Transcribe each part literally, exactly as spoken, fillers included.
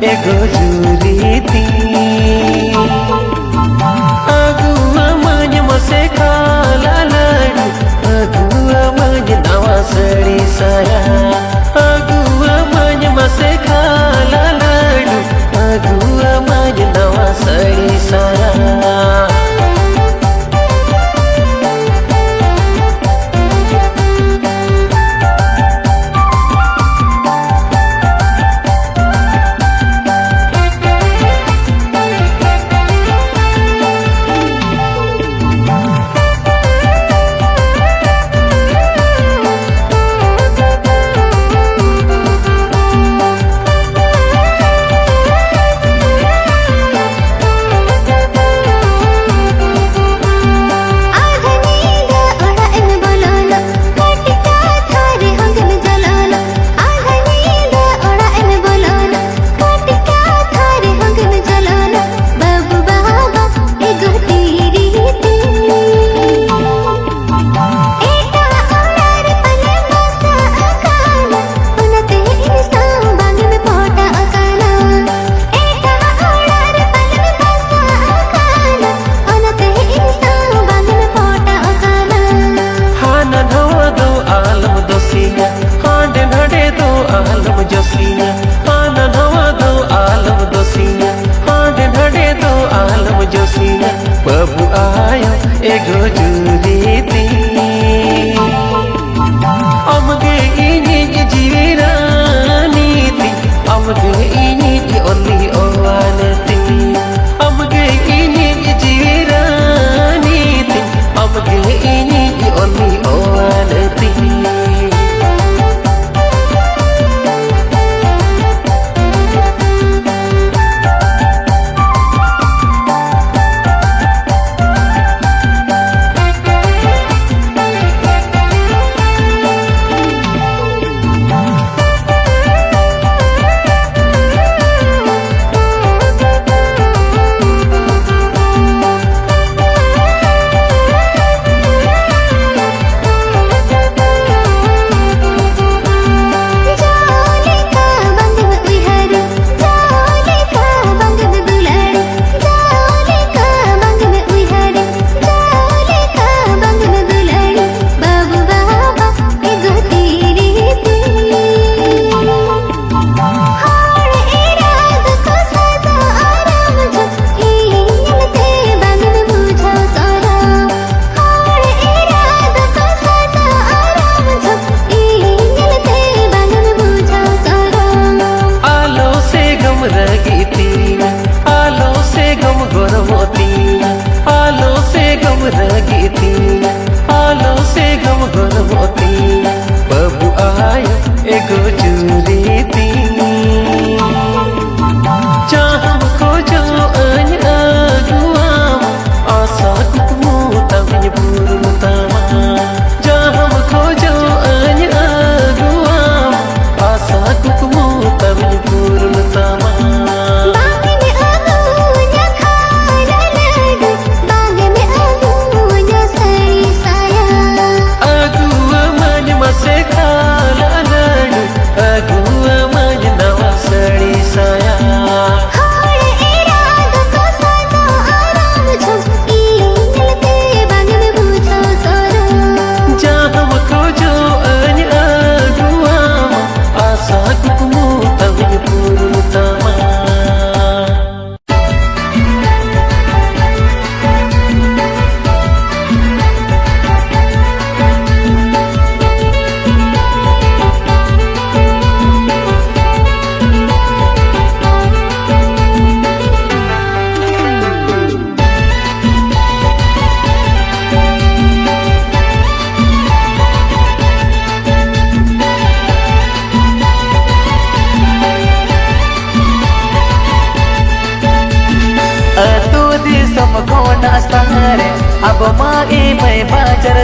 ᱮᱜᱳ ᱡᱩᱨᱤ ᱛᱤᱧ᱾ ᱟᱹᱜᱩ ᱟᱹᱢᱟᱹᱧ ᱢᱟᱥᱮ ᱠᱷᱟᱞᱟ ᱞᱟᱹᱰᱩ, ᱟᱹᱜᱩ ᱟᱹᱢᱟᱹᱧ ᱱᱟᱣᱟ ᱥᱟᱹᱲᱤ ᱥᱟᱭᱟ᱾ ᱟᱹᱜᱩ ᱟᱹᱢᱟᱹᱧ ᱢᱟᱥᱮ ᱠᱷᱟᱞᱟ ᱞᱟᱹᱰᱩ, ᱟᱹᱜᱩ ᱟᱹᱢᱟᱹᱧ ᱱᱟᱣᱟ ᱥᱟᱹᱲᱤ ᱥᱟᱭᱟ᱾ ᱦᱟᱱᱟ ᱱᱟᱣᱟ ᱫᱚ ᱟᱞᱚᱢ ᱫᱳᱥᱤᱧᱟ, ᱦᱟᱸᱰᱮ ᱱᱟᱰᱮ ᱫᱚ ᱟᱞᱚᱢ ᱡᱳᱥᱤᱧᱟ᱾ ᱦᱟᱱᱟ ᱱᱟᱣᱟ ᱫᱚ ᱟᱞᱚᱢ ᱫᱳᱥᱤᱧᱟ, ᱦᱟᱸᱰᱮ ᱱᱟᱰᱮ ᱫᱚ ᱟᱞᱚᱢ ᱡᱳᱥᱤᱧᱟ᱾ ᱵᱟᱹᱵᱩ ᱟᱭᱳ ᱮᱜᱳ ᱡᱩᱨᱤ ᱛᱤᱧ, ᱟᱢᱜᱮ ᱤᱧᱤᱡ ᱡᱤᱣᱤ ᱨᱟᱱᱤ ᱛᱤᱧ, ᱟᱢᱜᱮ ᱤᱧᱤᱡ ᱚᱞᱤ ᱚᱣᱟᱱ ᱛᱤᱧ, ᱟᱢᱜᱮ ᱤᱧᱤᱡ ᱡᱤᱣᱤ ᱨᱟᱱᱤ ᱛᱤᱧ, ᱟᱢᱜᱮ ᱤᱧᱤᱡ ᱚᱞᱤ ᱚᱣᱟᱱ ᱛᱤᱧ᱾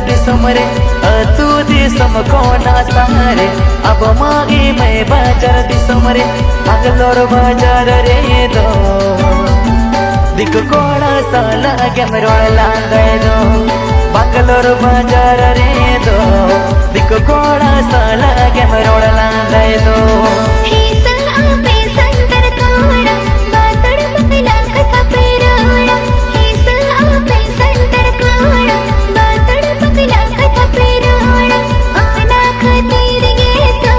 ᱫᱤᱥᱚᱢ ᱨᱮ, ᱟᱹᱛᱩ ᱫᱤᱥᱚᱢ ᱠᱷᱚᱱ ᱟᱥᱟ ᱨᱮ, ᱟᱵᱚ ᱢᱟ ᱤᱢᱟᱹᱭ ᱵᱟᱡᱟᱨ ᱫᱤᱥᱚᱢ ᱨᱮ, ᱵᱟᱝᱞᱳᱨ ᱵᱟᱡᱟᱨ ᱨᱮᱫᱚ ᱫᱤᱠᱩ ᱠᱚᱲᱟ ᱥᱟᱞᱟᱜ ᱜᱮᱢ ᱨᱚᱲ ᱞᱟᱸᱫᱟᱭ ᱫᱚ᱾ ᱵᱟᱝᱞᱳᱨ ᱵᱟᱡᱟᱨ ᱨᱮᱫᱚ ᱫᱤᱠᱩ ᱠᱚᱲᱟ ᱥᱟᱞᱟᱜ ᱜᱮᱢ ᱨᱚᱲ ᱞᱟᱸᱫᱟᱭ ᱫᱚ᱾ ᱦᱤᱥᱟᱹ ᱟᱯᱮ ᱥᱟᱱᱛᱟᱲ ᱠᱚᱲᱟ, ᱵᱟᱛᱚᱲ ᱵᱟᱯᱞᱟ ᱠᱟᱛᱷᱟ ᱯᱮ ᱨᱚᱲᱟ᱾ ᱦᱤᱥᱟᱹ ᱟᱯᱮ ᱥᱟᱱᱛᱟᱲ ᱠᱚᱲᱟ, ᱵᱟᱛᱚᱲ ᱵᱟᱯᱞᱟ ᱠᱟᱛᱷᱟ ᱯᱮ ᱨᱚᱲᱟ᱾ ᱚᱱᱟ ᱠᱷᱟᱹᱛᱤᱨ ᱜᱮᱛᱚ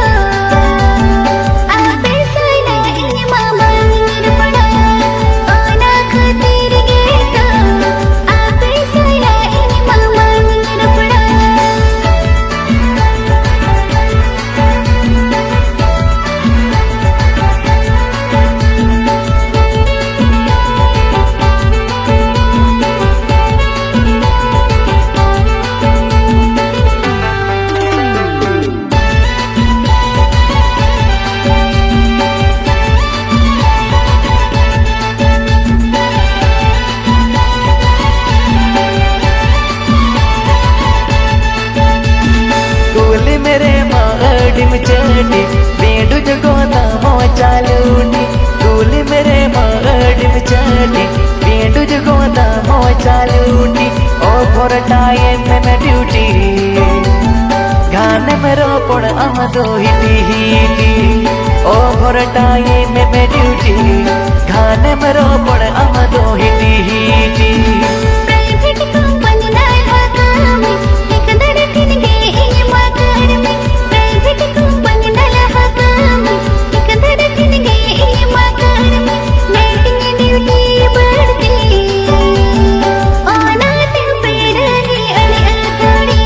ᱟᱯᱮ ᱥᱟᱞᱟᱜ ᱤᱧ ᱢᱟ ᱵᱟᱝ ᱤᱧ ᱨᱚᱯᱚᱲᱟ᱾ ᱚᱱᱟ ᱠᱷᱟᱹᱛᱤᱨ ᱜᱮᱛᱚ ᱟᱯᱮ ᱥᱟᱞᱟᱜ ᱤᱧ ᱢᱟ ᱵᱟᱝ ᱤᱧ ᱨᱚᱯᱚᱲᱟ᱾ ᱠᱩᱞᱤ ᱢᱮᱨᱮ ᱢᱟ ᱟᱹᱰᱤᱢ ᱪᱟᱹᱴᱤ, ᱵᱤᱸᱰᱩᱡ ᱜᱚᱫᱟ ᱢᱚᱪᱟ ᱞᱩᱴᱤ᱾ ᱠᱩᱞᱤ ᱢᱮᱨᱮ ᱢᱟ ᱟᱹᱰᱤᱢ ᱪᱟᱹᱴᱤ, ᱵᱤᱸᱰᱩᱡ ᱜᱚᱫᱟ ᱢᱚᱪᱟ ᱞᱩᱴᱤ᱾ ᱚᱵᱷᱚᱨ ᱴᱟᱭᱤᱢ ᱢᱮ ᱰᱤᱭᱩᱴᱤ, ᱜᱷᱟᱱᱮᱢ ᱨᱚᱯᱚᱲ ᱟᱢ ᱫᱚ ᱦᱤᱴᱤ ᱦᱤᱴᱤ᱾ ᱚᱵᱷᱚᱨ ᱴᱟᱭᱤᱢ ᱢᱮ ᱰᱤᱭᱩᱴᱤ, ᱜᱷᱟᱱᱮᱢ ᱨᱚᱯᱚᱲ ᱟᱢ ᱫᱚ ᱦᱤᱴᱤ ᱦᱤᱴᱤ᱾ ᱯᱨᱟᱭᱵᱷᱮᱴ ᱠᱳᱢᱯᱟᱱᱤ ᱱᱟᱞᱦᱟ ᱠᱟᱹᱢᱤ, ᱴᱷᱤᱠᱟᱹᱫᱟᱨ ᱴᱷᱮᱱ ᱜᱮ ᱤᱧ ᱢᱟ ᱠᱟᱹᱲᱢᱤ᱾ ᱯᱨᱟᱭᱵᱷᱮᱴ ᱠᱳᱢᱯᱟᱱᱤ ᱱᱟᱞᱦᱟ ᱠᱟᱹᱢᱤ, ᱴᱷᱤᱠᱟᱹᱫᱟᱨ ᱴᱷᱮᱱ ᱜᱮ ᱤᱧ ᱢᱟ ᱠᱟᱹᱲᱢᱤ᱾ ᱱᱟᱭᱤᱴ ᱰᱤᱭᱩᱴᱤ ᱵᱟᱹᱲᱛᱤ, ᱚᱱᱟᱛᱮ ᱯᱮᱲᱟ ᱜᱮ ᱟᱹᱰᱤ ᱟᱹᱛᱷᱟᱹᱲᱤ᱾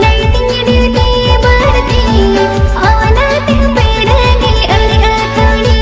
ᱱᱟᱭᱤᱴ ᱰᱤᱭᱩᱴᱤ ᱵᱟᱹᱲᱛᱤ, ᱚᱱᱟᱛᱮ ᱯᱮᱲᱟ ᱜᱮ ᱟᱹᱰᱤ ᱟᱹᱛᱷᱟᱹᱲᱤ᱾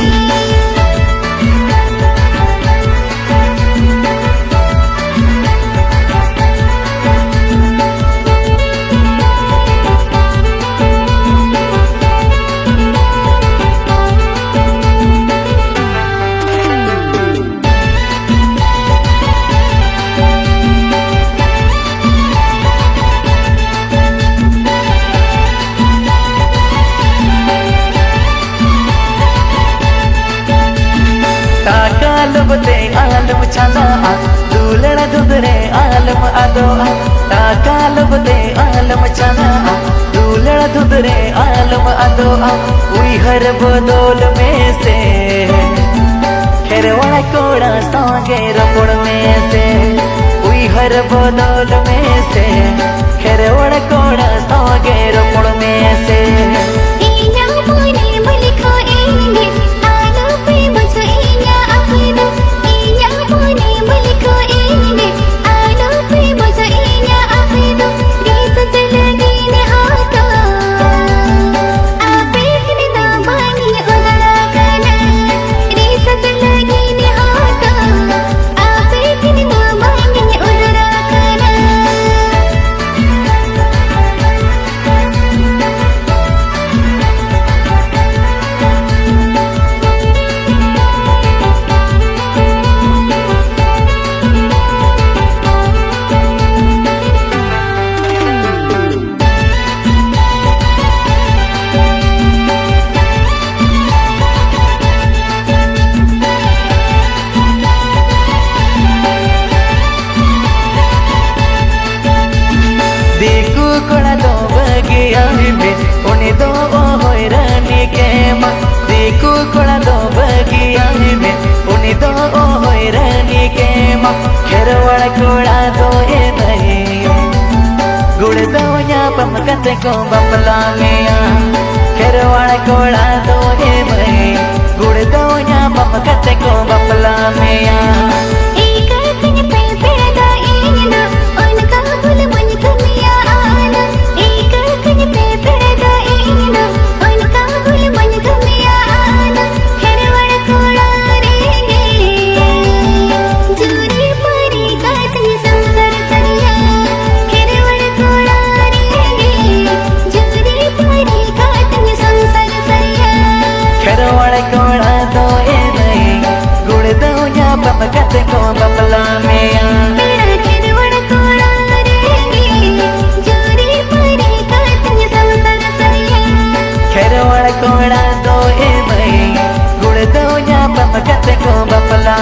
ᱟᱞᱚᱢ ᱛᱮ ᱟᱞᱚᱢ ᱪᱷᱟᱱᱟᱜᱼᱟ, ᱫᱩᱞᱟᱹᱲ ᱫᱩᱫᱽ ᱨᱮ ᱟᱞᱚᱢ ᱟᱫᱚᱜᱼᱟ᱾ ᱴᱟᱠᱟ ᱞᱚᱵᱽ ᱛᱮ ᱟᱞᱚᱢ ᱪᱷᱟᱱᱟᱜᱼᱟ, ᱫᱩᱞᱟᱹᱲ ᱫᱩᱫᱽ ᱨᱮ ᱟᱞᱚᱢ ᱟᱫᱚᱜᱼᱟ᱾ ᱩᱭᱦᱟᱹᱨ ᱵᱚᱫᱚᱞ ᱢᱮᱥᱮ, ᱠᱷᱮᱨᱣᱟᱲ ᱠᱚᱲᱟ ᱥᱚᱸᱜᱮ ᱨᱚᱯᱚᱲ ᱢᱮᱥᱮ᱾ ᱩᱭᱦᱟᱹᱨ ᱵᱚᱫᱚᱞ ᱢᱮᱥᱮ, ᱠᱷᱮᱨᱣᱟᱲ ᱠᱚᱲᱟ ᱥᱚᱸᱜᱮ ᱨᱚᱯᱚᱲ ᱢᱮᱥᱮ᱾ ᱤᱧᱟᱹᱜ ᱢᱚᱱᱮ ᱢᱟᱹᱞᱤᱠ ᱦᱚᱸ ᱤᱧ ᱜᱮ, ᱟᱞᱚᱯᱮ ᱵᱩᱡᱷᱟᱹᱣ ᱤᱧᱟᱹᱜ ᱟᱯᱮ ᱫᱚ᱾ ᱤᱧᱟᱹᱜ ᱢᱚᱱᱮ ᱢᱟᱹᱞᱤᱠ ᱦᱚᱸ ᱤᱧ ᱜᱮ, ᱟᱞᱚᱯᱮ ᱵᱩᱡᱷᱟᱹᱣ ᱤᱧᱟᱹᱜ ᱟᱯᱮ ᱫᱚ᱾ ᱨᱤᱥᱟᱹᱛ ᱞᱟᱹᱜᱤᱫ ᱦᱚᱸᱛᱚ ᱟᱯᱮ ᱴᱷᱮᱱ ᱫᱚ ᱵᱟᱝ ᱤᱧ ᱩᱫᱟᱹᱨ ᱟᱠᱟᱱᱟ᱾ ᱨᱤᱥᱟᱹᱛ ᱞᱟᱹᱜᱤᱫ ᱦᱚᱸᱛᱚ ᱟᱯᱮ ᱴᱷᱮᱱ ᱫᱚ ᱵᱟᱝ ᱤᱧ ᱩᱫᱟᱹᱨ ᱟᱠᱟᱱᱟ᱾ ᱫᱤᱠᱩ ᱠᱚᱲᱟ ᱫᱚ ᱵᱟᱹᱜᱤᱭᱟᱭ ᱢᱮ, ᱩᱱᱤ ᱫᱚ ᱚᱦᱚᱭ ᱨᱟᱹᱱᱤ ᱠᱮᱢᱟ᱾ ᱫᱤᱠᱩ ᱠᱚᱲᱟ ᱫᱚ ᱵᱟᱹᱜᱤᱭᱟᱭ ᱢᱮ, ᱩᱱᱤ ᱫᱚ ᱚᱦᱚᱭ ᱨᱟᱹᱱᱤ ᱠᱮᱢᱟ᱾ ᱠᱷᱮᱨᱣᱟᱲ ᱠᱚᱲᱟ ᱫᱚ ᱮ ᱵᱷᱟᱹᱭ, ᱜᱩᱲᱫᱟᱹᱣ ᱧᱟᱯᱟᱢ ᱠᱟᱛᱮ ᱠᱚ ᱵᱟᱯᱞᱟ ᱢᱮᱭᱟ᱾ ᱠᱷᱮᱨᱣᱟᱲ ᱠᱚᱲᱟ ᱫᱚ ᱮ ᱵᱷᱟᱹᱭ, ᱜᱩᱲᱫᱟᱹᱣ ᱧᱟᱯᱟᱢ ᱠᱟᱛᱮ ᱠᱚ ᱵᱟᱯᱞᱟ ᱢᱮᱭᱟ᱾ ᱤᱠᱟᱹ ᱠᱟᱹᱧ ᱯᱮ ᱯᱮᱲᱟ ᱫᱚ ᱤᱧ ᱫᱚ, ᱚᱱᱠᱟ ᱵᱷᱩᱞ ᱵᱟᱹᱧ ᱠᱟᱹᱢᱤᱭᱟ ᱟᱫᱚ᱾ ᱤᱠᱟᱹ ᱠᱟᱹᱧ ᱯᱮ ᱯᱮᱲᱟ ᱫᱚ ᱤᱧ ᱫᱚ, ᱚᱱᱠᱟ ᱵᱷᱩᱞ ᱵᱟᱹᱧ ᱠᱟᱹᱢᱤᱭᱟ ᱟᱫᱚ᱾ ᱠᱷᱮᱨᱣᱟᱲ ᱠᱚᱲᱟ ᱨᱮᱜᱮ ᱡᱩᱨᱤ ᱯᱟᱹᱨᱤ ᱠᱟᱛᱮᱧ ᱥᱚᱝᱥᱟᱨ ᱥᱟᱹᱨᱤᱭᱟ᱾ ᱠᱷᱮᱨᱣᱟᱲ ᱠᱚᱲᱟ ᱨᱮᱜᱮ ᱡᱩᱨᱤ ᱯᱟᱹᱨᱤ ᱠᱟᱛᱮᱧ ᱥᱚᱝᱥᱟᱨ ᱥᱟᱹᱨᱤᱭᱟ᱾ ᱠᱷᱮᱨᱣᱟᱲ ᱠᱚᱲᱟ ᱫᱚ ᱮ ᱵᱷᱟᱹᱭ, ᱜᱩᱲᱫᱟᱹᱣ ᱧᱟᱯᱟᱢ ᱠᱟᱛᱮ ᱠᱚ ᱵᱟᱯᱞᱟ ᱢᱮᱭᱟ᱾ ᱯᱮᱲᱟ ᱠᱷᱮᱨᱣᱟᱲ ᱠᱚᱲᱟ ᱨᱮᱜᱮ ᱡᱩᱨᱤ ᱯᱟᱹᱨᱤ ᱠᱟᱛᱮᱧ ᱥᱚᱝᱥᱟᱨ ᱥᱟᱹᱨᱤᱭᱟ᱾ ᱠᱷᱮᱨᱣᱟᱲ ᱠᱚᱲᱟ ᱫᱚ ᱮ ᱵᱷᱟᱹᱭ, ᱜᱩᱲᱫᱟᱹᱣ ᱧᱟᱯᱟᱢ ᱠᱟᱛᱮ ᱠᱚ ᱵᱟᱯᱞᱟ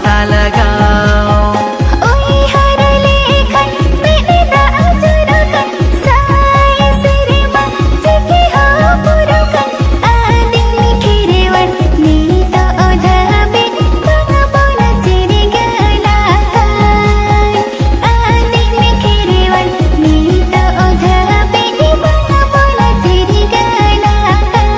ᱥᱟᱞᱜᱟᱣ᱾ ᱩᱭᱦᱟᱹᱨ ᱞᱮᱠᱷᱟᱱ ᱢᱮᱫ ᱫᱟᱜ ᱡᱚᱨᱚᱜ ᱠᱟᱱ, ᱥᱟᱭ ᱥᱮᱨᱢᱟ ᱪᱤᱠᱤ ᱦᱚᱸ ᱯᱩᱨᱟᱹᱣ ᱠᱟᱱ, ᱟᱹᱫᱤᱢ ᱠᱷᱮᱨᱣᱟᱲ ᱱᱤᱛᱚᱜ ᱫᱷᱟᱹᱵᱤᱡ ᱵᱟᱝ ᱵᱚᱱ ᱪᱤᱨᱜᱟᱹᱞ ᱟᱠᱟᱱ᱾ ᱟᱹᱫᱤᱢ ᱠᱷᱮᱨᱣᱟᱲ ᱱᱤᱛᱚᱜ ᱫᱷᱟᱹᱵᱤᱡ ᱵᱟᱝ ᱵᱚᱱ ᱪᱤᱨᱜᱟᱹᱞ ᱟᱠᱟᱱ᱾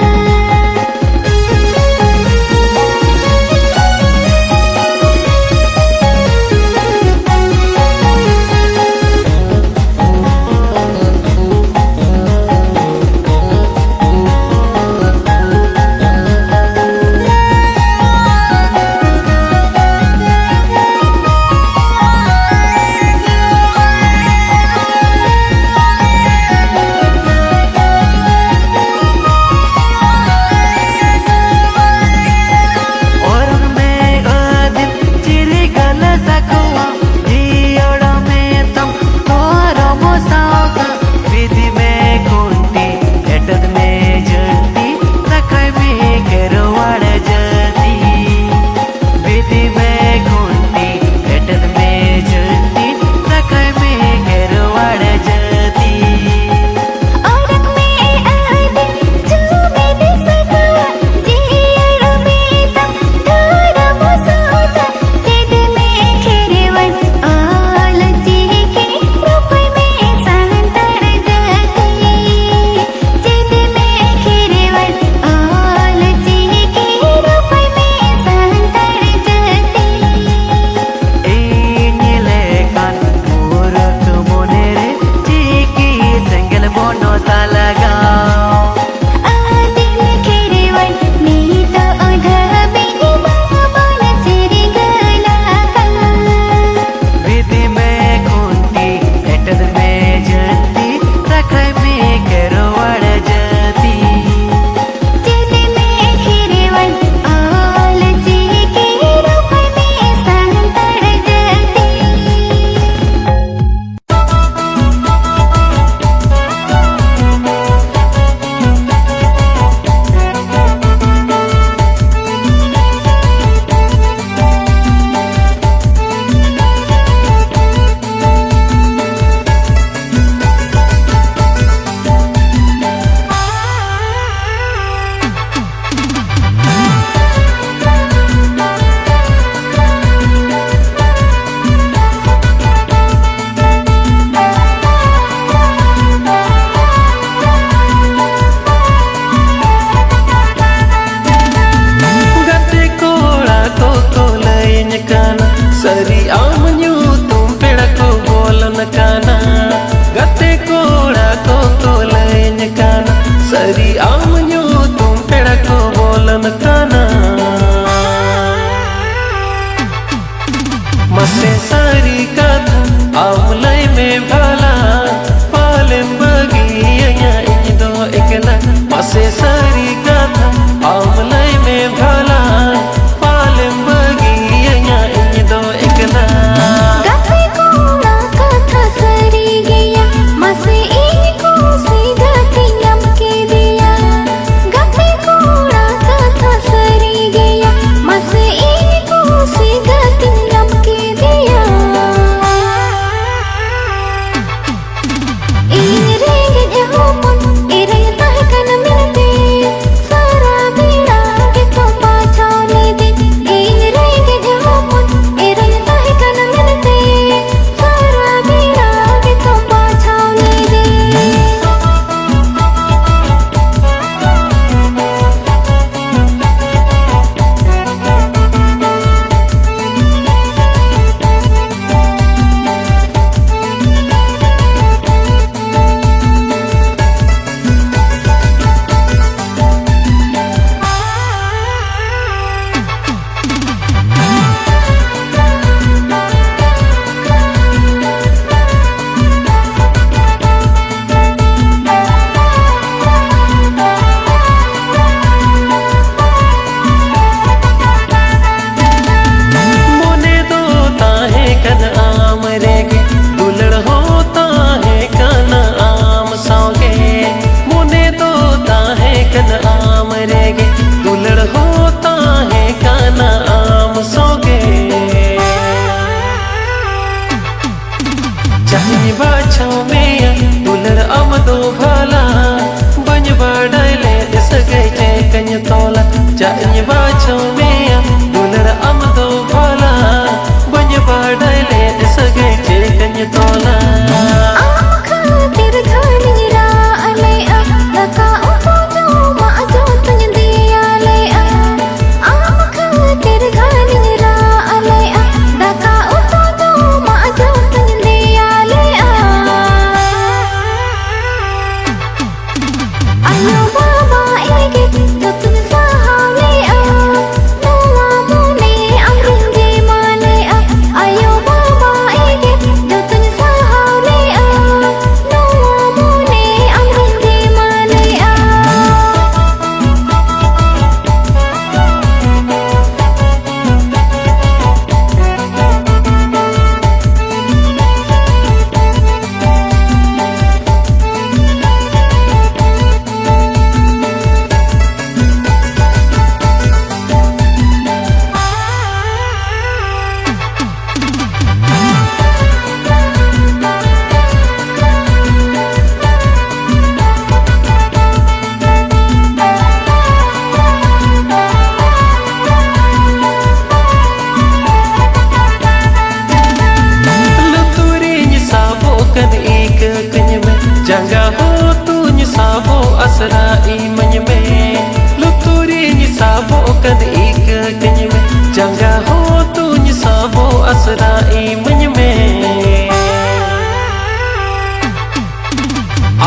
ᱦᱚᱸ ᱛᱩᱧ ᱥᱟᱵᱚ ᱟᱥᱨᱟ ᱤᱢᱟᱹᱧ ᱢᱮ᱾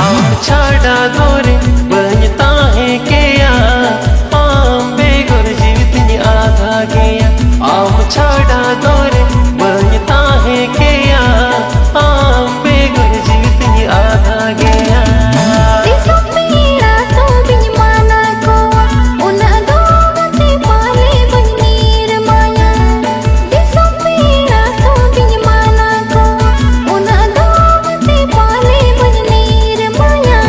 ᱟᱢ ᱪᱷᱟᱰᱟ ᱫᱚᱨᱮ ᱵᱟᱹᱧ ᱛᱟᱦᱮᱸ ᱠᱮᱭᱟ, ᱟᱢ ᱵᱮᱜᱚᱨ ᱡᱤᱣᱤ ᱛᱤᱧ ᱟᱫᱷᱟ ᱜᱮᱭᱟ᱾ ᱟᱢ ᱪᱷᱟᱰᱟ ᱫᱚᱨᱮ ᱵᱟᱹᱧ ᱛᱟᱦᱮᱸ ᱠᱮᱭᱟ, ᱟᱢ ᱵᱮᱜᱚᱨ ᱡᱤᱣᱤ ᱛᱤᱧ ᱟᱫᱷᱟ ᱜᱮᱭᱟ᱾ ᱫᱤᱥᱚᱢ ᱯᱮᱲᱟ ᱛᱚ ᱵᱤᱧ ᱢᱟᱱᱟ ᱠᱚᱣᱟ, ᱩᱱᱟᱹᱜ ᱫᱚ ᱜᱟᱛᱮ ᱯᱟᱞᱮ ᱵᱟᱹᱧ ᱱᱤᱨᱢᱟᱭᱟ᱾ ᱫᱤᱥᱚᱢ ᱯᱮᱲᱟ ᱛᱚ ᱵᱤᱧ ᱢᱟᱱᱟ ᱠᱚᱣᱟ, ᱩᱱᱟᱹᱜ ᱫᱚ ᱜᱟᱛᱮ ᱯᱟᱞᱮ ᱵᱟᱹᱧ ᱱᱤᱨᱢᱟᱭᱟ᱾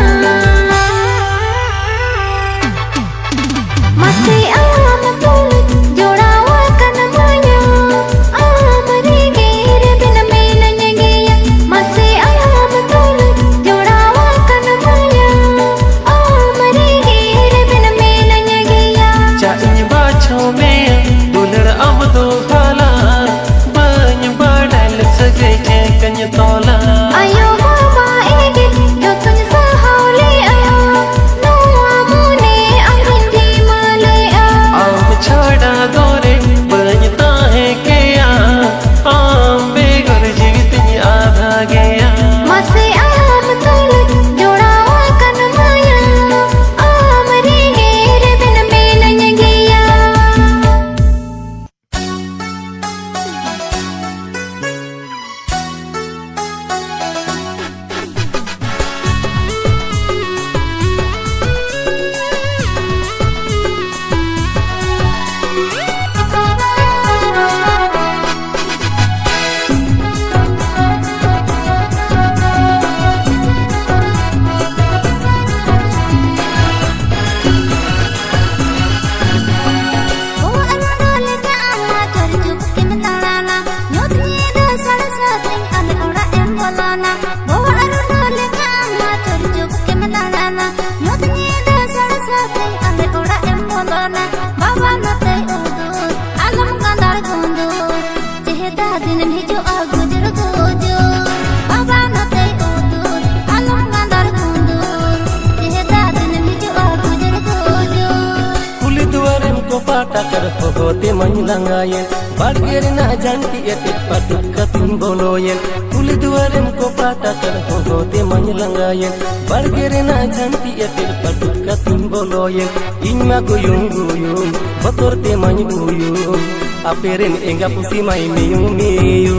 ᱟᱠᱟᱨ ᱦᱚᱦᱚ ᱛᱮᱢᱟᱧ ᱞᱟᱸᱜᱟᱭᱮᱱ, ᱵᱟᱲᱜᱮ ᱨᱮᱱᱟᱜ ᱡᱷᱟᱱᱴᱤ ᱮᱴᱮᱫ ᱯᱟᱹᱴᱩᱵ ᱠᱟᱛᱮᱧ ᱵᱚᱞᱚᱭᱮᱱ, ᱠᱩᱞᱦᱤ ᱫᱩᱣᱟᱨᱮᱢ ᱠᱚᱯᱟᱴ ᱟᱠᱟᱨ ᱦᱚᱦᱚ ᱛᱮᱢᱟᱧ ᱞᱟᱸᱜᱟᱭᱮᱱ, ᱵᱟᱲᱜᱮ ᱨᱮᱱᱟᱜ ᱡᱷᱟᱱᱴᱤ ᱮᱴᱮᱫ ᱯᱟᱹᱴᱩᱵ ᱠᱟᱛᱮᱧ ᱵᱚᱞᱚᱭᱮᱱ, ᱤᱧ ᱢᱟ ᱜᱩᱭᱩᱝ ᱜᱩᱭᱩᱝ ᱵᱚᱛᱚᱨ ᱛᱮᱢᱟᱧ ᱩᱭᱩᱝ, ᱟᱯᱮ ᱨᱮᱱ ᱮᱸᱜᱟ ᱯᱩᱥᱤ ᱢᱟᱭ ᱢᱤᱭᱩ ᱢᱤᱭᱩ,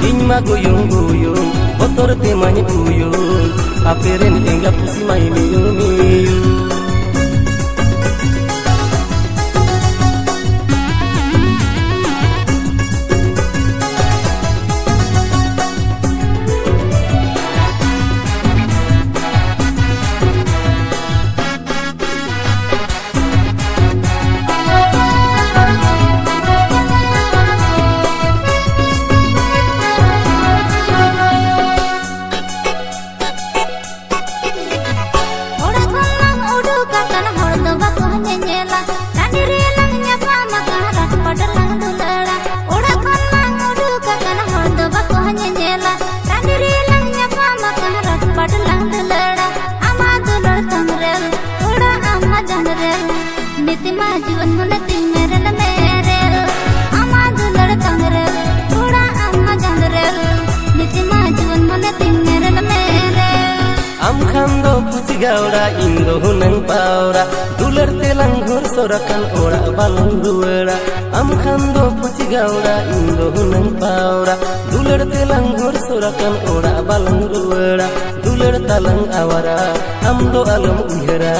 ᱤᱧ ᱢᱟ ᱜᱩᱭᱩᱝ ᱜᱩᱭᱩᱝ ᱵᱚᱛᱚᱨ ᱛᱮᱢᱟᱧ ᱩᱭᱩᱝ, ᱟᱯᱮ ᱨᱮᱱ ᱮᱸᱜᱟ ᱯᱩᱥᱤ ᱢᱟᱭ ᱢᱤᱭᱩ ᱢᱤᱭᱩ᱾ ᱚᱲᱟᱜ ᱠᱷᱚᱱ ᱞᱟᱝ ᱩᱰᱩᱠ ᱟᱠᱟᱱ, ᱦᱚᱲ ᱫᱚ ᱵᱟᱠᱚ ᱧᱮᱧᱮᱞᱟ᱾ ᱴᱟᱺᱰᱤ ᱨᱮ ᱞᱟᱝ ᱧᱟᱯᱟᱢ ᱟᱠᱟᱱ, ᱨᱟᱴᱯᱟᱴ ᱞᱟᱝ ᱫᱩᱞᱟᱹᱲᱟ᱾ ᱚᱲᱟᱜ ᱠᱷᱚᱱ ᱞᱟᱝ ᱩᱰᱩᱠ ᱟᱠᱟᱱ, ᱦᱚᱲ ᱫᱚ ᱵᱟᱠᱚ ᱧᱮᱧᱮᱞᱟ᱾ ᱴᱟᱺᱰᱤ ᱨᱮ ᱞᱟᱝ ᱧᱟᱯᱟᱢ ᱟᱠᱟᱱ, ᱨᱟᱴᱯᱟᱴ ᱞᱟᱝ ᱫᱩᱞᱟᱹᱲᱟ᱾ ᱟᱢᱟᱜ ᱫᱩᱞᱟᱹᱲ ᱛᱟᱢ ᱨᱮᱞ, ᱚᱲᱟᱜ ᱟᱢ ᱢᱟ ᱡᱟᱱ ᱨᱮᱞ᱾ ᱱᱤᱛ ᱢᱟ ᱡᱩᱣᱟᱹᱱ ᱢᱚᱱᱮ ᱛᱤᱧ ᱢᱮᱨᱮᱞ ᱢᱮᱨᱮᱞ᱾ ᱟᱢᱟᱜ ᱫᱩᱞᱟᱹᱲ ᱛᱟᱢ ᱨᱮᱞ, ᱚᱲᱟᱜ ᱟᱢ ᱢᱟ ᱡᱟᱱ ᱨᱮᱞ᱾ ᱱᱤᱛ ᱢᱟ ᱡᱩᱣᱟᱹᱱ ᱢᱚᱱᱮ ᱛᱤᱧ ᱢᱮᱨᱮᱞ ᱢᱮᱨᱮᱞ᱾ ᱟᱢ ᱠᱷᱟᱱ ᱫᱚ ᱯᱩᱪᱤ ᱜᱟᱣᱲᱟ, ᱤᱧ ᱫᱚ ᱦᱩᱱᱟᱹᱝ ᱯᱟᱣᱨᱟ᱾ ᱫᱩᱞᱟᱹᱲ ᱛᱮᱞᱟᱝ ᱜᱷᱚᱨ ᱥᱚᱨ ᱟᱠᱟᱱ, ᱚᱲᱟᱜ ᱵᱟᱞᱟᱝ ᱨᱩᱣᱟᱹᱲᱟ᱾ ᱟᱢ ᱠᱷᱟᱱ ᱫᱚ ᱯᱩᱪᱤ ᱜᱟᱣᱲᱟ, ᱤᱧ ᱫᱚ ᱦᱩᱱᱟᱹᱝ ᱯᱟᱣᱨᱟ᱾ ᱫᱩᱞᱟᱹᱲ ᱛᱮᱞᱟᱝ ᱜᱷᱚᱨ ᱥᱚᱨ ᱟᱠᱟᱱ, ᱚᱲᱟᱜ ᱵᱟᱞᱟᱝ ᱨᱩᱣᱟᱹᱲᱟ᱾ ᱫᱩᱞᱟᱹᱲ ᱛᱟᱞᱟᱝ ᱟᱣᱟᱨᱟ, ᱟᱢ ᱫᱚ ᱟᱞᱚᱢ ᱩᱭᱦᱟᱹᱨᱟ᱾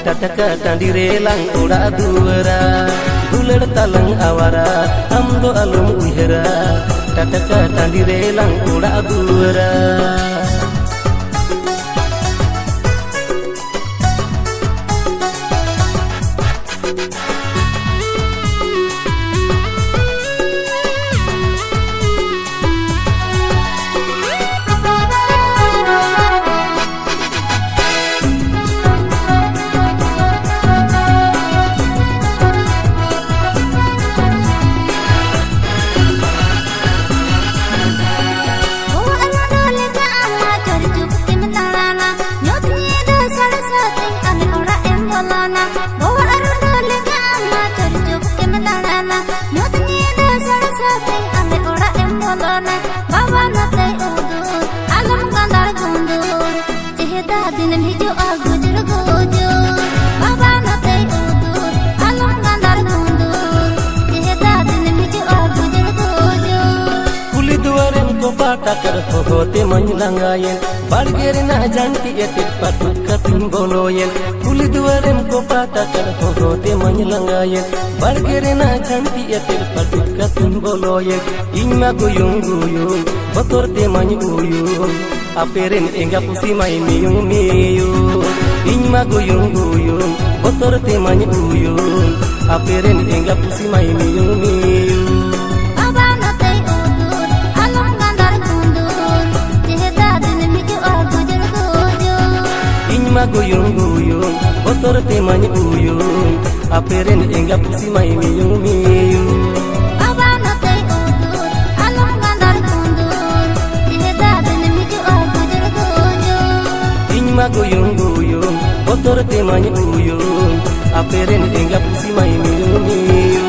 ᱴᱟᱴᱠᱟ ᱴᱟᱺᱰᱤ ᱨᱮᱞᱟᱝ ᱚᱲᱟᱜ ᱫᱩᱣᱟᱹᱨᱟ᱾ ᱫᱩᱞᱟᱹᱲ ᱛᱟᱞᱟᱝ ᱟᱣᱟᱨᱟ, ᱟᱢ ᱫᱚ ᱟᱞᱚᱢ ᱩᱭᱦᱟᱹᱨᱟ᱾ ᱴᱟᱴᱠᱟ ᱴᱟᱺᱰᱤ ᱨᱮᱞᱟᱝ ᱚᱲᱟᱜ ᱫᱩᱣᱟᱹᱨᱟ᱾ ᱯᱟᱴᱟ ᱠᱟᱨ ᱦᱚᱦᱚ ᱛᱮᱢᱟᱧ ᱞᱟᱸᱜᱟᱭᱮᱱ, ᱵᱟᱲᱜᱮ ᱨᱮᱱᱟᱜ ᱡᱷᱟᱱᱴᱤ ᱮᱴᱮᱫ ᱯᱟᱹᱴᱩᱵ ᱠᱟᱛᱮᱧ ᱵᱚᱞᱚᱭᱮᱱ᱾ ᱠᱩᱞᱦᱤ ᱫᱩᱣᱟᱹᱨᱮᱢ ᱠᱚᱯᱟᱴᱟ ᱠᱟᱨ ᱦᱚᱦᱚ ᱛᱮᱢᱟᱧ ᱞᱟᱸᱜᱟᱭᱮᱱ, ᱵᱟᱲᱜᱮ ᱨᱮᱱᱟᱜ ᱡᱷᱟᱱᱴᱤ ᱮᱴᱮᱫ ᱯᱟᱹᱴᱩᱵ ᱠᱟᱛᱮᱧ ᱵᱚᱞᱚᱭᱮᱱ᱾ ᱤᱧ ᱢᱟ ᱜᱩᱭᱩᱝ ᱜᱩᱭᱩᱝ ᱵᱚᱛᱚᱨ ᱛᱮᱢᱟᱧ ᱩᱭᱩᱝ, ᱟᱯᱮ ᱨᱮᱱ ᱮᱸᱜᱟ ᱯᱩᱥᱤ ᱢᱟᱭ ᱢᱤᱭᱩᱝ ᱢᱤᱭᱩᱝ᱾ ᱤᱧ ᱢᱟ ᱜᱩᱭᱩᱝ ᱜᱩᱭᱩᱝ ᱵᱚᱛᱚᱨ ᱛᱮᱢᱟᱧ ᱩᱭᱩᱝ, ᱟᱯᱮ ᱨᱮᱱ ᱮᱸᱜᱟ ᱯᱩᱥᱤ ᱢᱟᱭ ᱢᱤᱭᱩᱝ ᱢᱤᱭᱩᱝ᱾ ᱵᱟᱵᱟ ᱱᱚᱛᱮᱭ ᱩᱫᱩᱨ, ᱟᱞᱚᱢ ᱜᱟᱸᱫᱟᱨ ᱜᱩᱸᱫᱩᱨ, ᱪᱮᱦᱮᱫᱟ ᱫᱤᱱᱮᱢ ᱦᱤᱡᱩᱜᱼᱟ ᱜᱩᱡᱩᱨ ᱜᱩᱡᱩᱨ᱾ ᱤᱧ ᱢᱟ ᱜᱩᱭᱩᱝ ᱜᱩᱭᱩᱝ ᱵᱚᱛᱚᱨ ᱛᱮᱢᱟᱧ ᱩᱭᱩᱝ, ᱟᱯᱮ ᱨᱮᱱ ᱮᱸᱜᱟ ᱯᱩᱥᱤ ᱢᱟᱭ ᱢᱤᱭᱩᱝ ᱢᱤᱭᱩᱝ᱾ ᱵᱟᱵᱟ ᱱᱚᱛᱮᱭ ᱩᱫᱩᱨ, ᱟᱞᱚᱢ ᱜᱟᱸᱫᱟᱨ ᱜᱩᱸᱫᱩᱨ, ᱪᱮᱦᱮᱫᱟ ᱫᱤᱱᱮᱢ ᱦᱤᱡᱩᱜᱼᱟ ᱜᱩᱡᱩᱨ ᱜᱩᱡᱩᱨ᱾ ᱤᱧ ᱢᱟ ᱜᱩᱭᱩᱝ ᱜᱩᱭᱩᱝ ᱵᱚᱛᱚᱨ ᱛᱮᱢᱟᱧ ᱩᱭᱩᱝ, ᱟᱯᱮ ᱨᱮᱱ ᱮᱸᱜᱟ ᱯᱩᱥᱤ ᱢᱟᱭ ᱢᱤᱭᱩᱝ ᱢᱤᱭᱩᱝ᱾